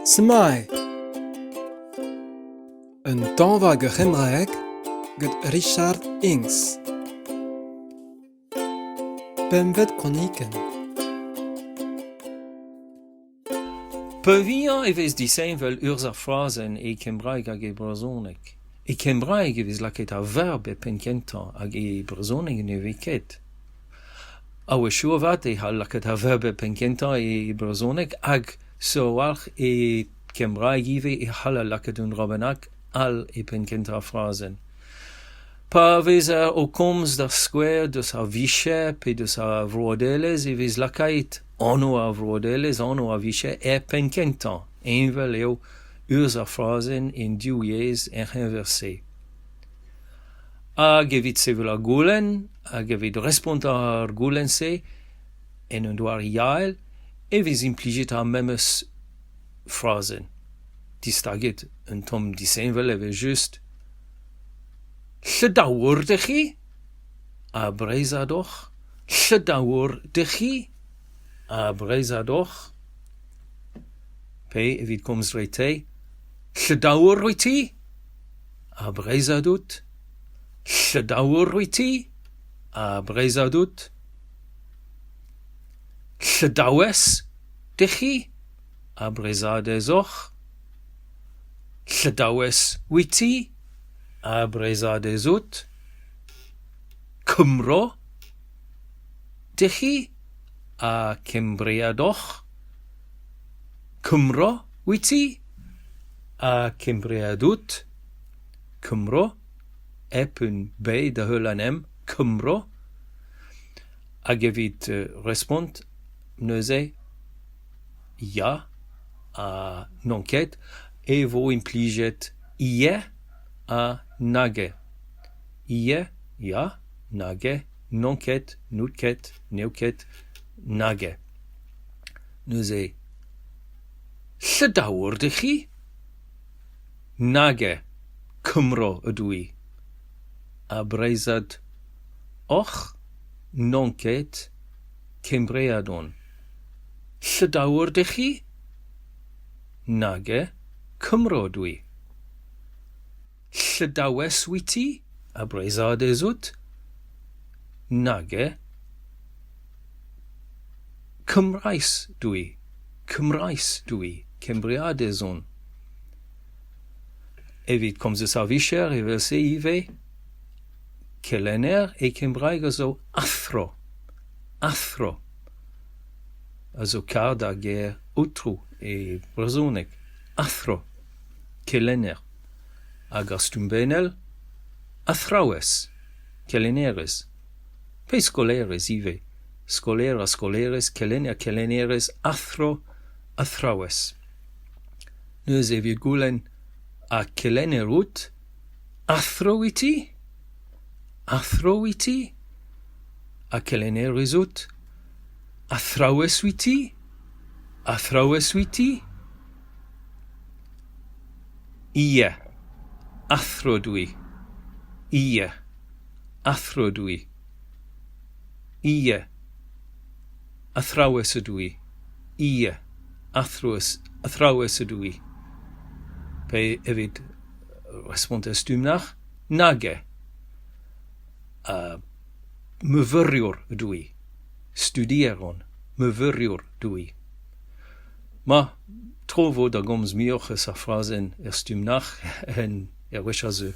Smile! Un tañva hag ur c'hembraeg gant Richard Inks. Pempvet kronikenn. Peurvuiañ e vez disheñvel urzh ar frazenn e kembraeg hag e brezhoneg. E kembraeg e vez lakaet ar verb e penn-kentañ hag e brezhoneg ne vez ket. A-wechoù avat e c'hall lakaat ar verb e penn-kentañ e brezhoneg hag sur a-walc'h e kembraeg ivez e c'haller lakaat un dra bennak all e penn-kentañ ar frazenn. Pa vezer o komz da skouer deus ar vicher pe deus ar vroadelezh e vez lakaet anv ar vroadelezh, anv ar vicher er penn-kentañ. Heñvel eo urzh ar frazenn en div yezh er c'heñver-se. Hag evit sevel ar goulenn hag evit respont ar goulenn-se en un doare yael e vez implijet ar memes frazenn. Distaget un tamm disheñvel evel-just. Llydawr ydych chi? Ha Breizhad oc'h? Llydawr ydych chi? Ha Breizhad oc'h? Pe, evit komz dre te, Llydawr wyt ti? Ha Breizhad out? Llydawr wyt ti? Ha Breizhad out? Llydawes dych chi? Ha Breizhadez oc'h? Llydawes wyt ti? Ha Breizhadez out? Cymro dych chi? Ha Cembread oc'h? Cymro wyt ti? Ha Cembread out? Cymro, hep un B da heul an M, Cymro. Hag evit respont neuze ya ha n'on ket e vo implijet ie ha nage. Ie, ya, nage, n'on ket, n'out ket, n'eo ket, nage. Neuze, Llydawr dych chi? Nage, Cymro ydw i. Ha Breizhad oc'h? N'on ket, Kembread on. Llydawr dych chi? Nage, Cymro ydw i. Llydawes wyt ti? Ha Breizhadez out? Nage. Cymraes dw i. Cymraes dw i. Kembreadez on. Evit komz eus ar vicher evel-se ivez, kelenner e kembraeg a zo athro. Athro. A zo kar d'ar ger aotrou e brezhoneg. Athro. Kelenner. Hag ar stumm benel, athraouez, kelennerez, pe skolaerez ivez, skolaer ha skolaerez, kelenner, kelennerez, athro, athraouez. Neuze evit goulenn ha kelenner out, athro out ti? Athro out ti? Ha kelennerez out, athraouez out ti? Athraouez out ti? Ie, athro ydw i. Ie, athro ydw i. Ie, athrawes ydw i. Ie, athrawes, athrawes ydw i. Pe evit respont er stumm-nac'h, nage. Uh, myfyriwr ydw i. Studier on. Myfyriwr dw i. Ma, tro vo da gomz muioc'h eus ar frazenn er stumm nac'h en er wech a zeu.